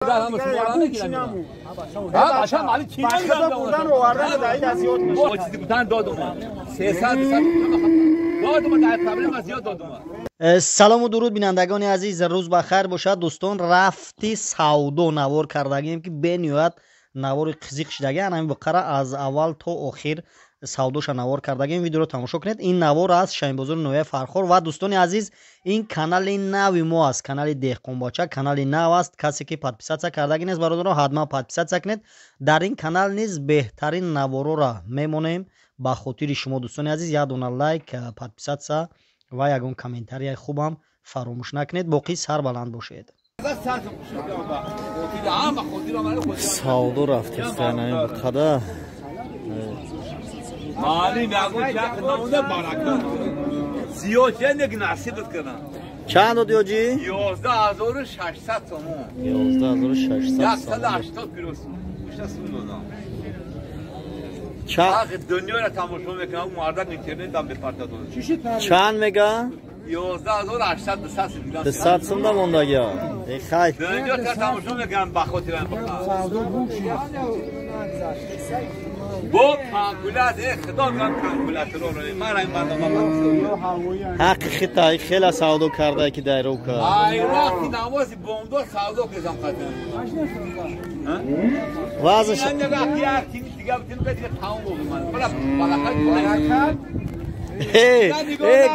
Салому дуруд, бинандагони азиз, рӯз ба хайр бошад. Дӯстон, рафти савдо навор кардагием, ки бениҳоят навори қизиқ шидаги. Ана ҳамин буқара аз аввал то охир савдоша навор кардагием. Видеоро тамошо кунед. Ин навор аз Шаҳинбозори ноҳияи Фархор. Ва дӯстони азиз, ин канали нави мо аст, канали Деҳқонбоча, канали нав аст. Касе ки подписаться кардаги нест, бародаро, ҳатман подписаться кунед. Дар ин канал низ беҳтарин наворора мемонем ба хотири шумо. Дӯстони азиз, як дона лайк, подписаться ва ягон комментарияи хубам фаромӯш накунед. Боқӣ сарбаланд бошед. Савдо рафтест, қада. Чанд дод, ёҷӣ? 11600 сомон. 11600. 180 плюс. Дунёро тамошо мекунам, мардак интернетам бепарта дод. Чанд мега? 11800. 200 сум да мондагиа. Э, хай. Дунё тамошо мекунам ба хотирам. Бо калкулят, э худо гам калкуляторро. Ман ин барнома ҳаққи хитай хела савдо карда ки дайрока. Ай вақти намози бомдод савдо кардам қатан. Вазш. Э, э,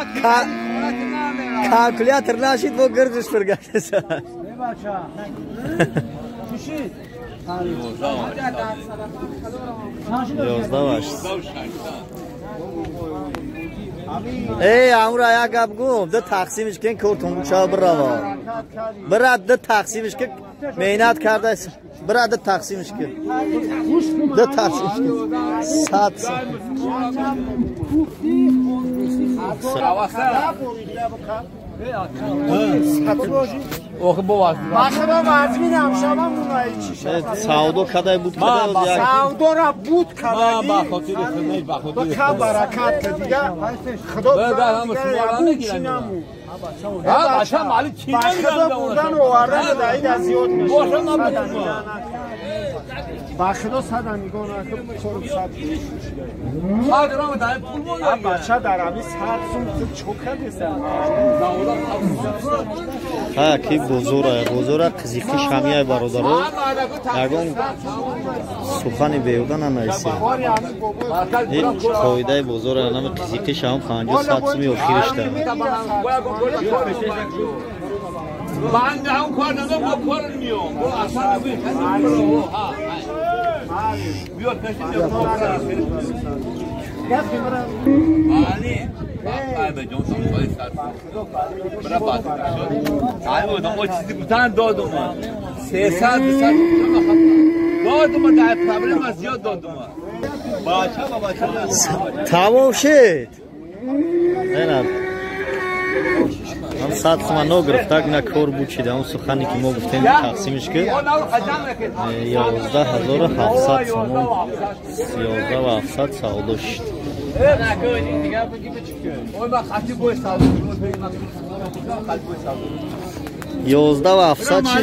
калкулятор нашид, бо гирдиш фиргаштеса. Бача. Чишид? 11. Эй, амура як гап гум, ду тақсимиш кен, кортон буча бирава. Бира, ду тақсимиш ки меҳнат кардас. Бира, ду тақсимиш ки. Ду тақсимиш ки. 100. Савдо кадай буд, кадай. Савдора буд кадаги. Ба хотири хидмат, ба хотири ба баракат ка дига. Худо чинаму. Ҳа, баша мали чи намедонам. Ба худо бурдан овардан даид аз ёд мешавад. Ба худо сада нигоҳ накун, кору сад. Бача дар ами 100 сум ту чо кардеса? Ҳа, ки бозора, бозора қизиқи шамияй, бародаро. Ягон сухани беҳуда нанависед. Ин қоидаи бозора, нами қизиқи шам 50 100 суми охиришта. من هم کار ندارم، با کار میام. با اصلا بیاد پشت مالی به جان برا بازی شد. ما چیزی بودن دادم 300 دادم، در پرابلم از زیاد دادم. тамом шид. Ҳам 100 сума ногирифтак, на кор бучида. Он сухане ки мо гуфтем, тақсимиш ки 11700 сомон, 11700 савдо шид. 11700 чӣ?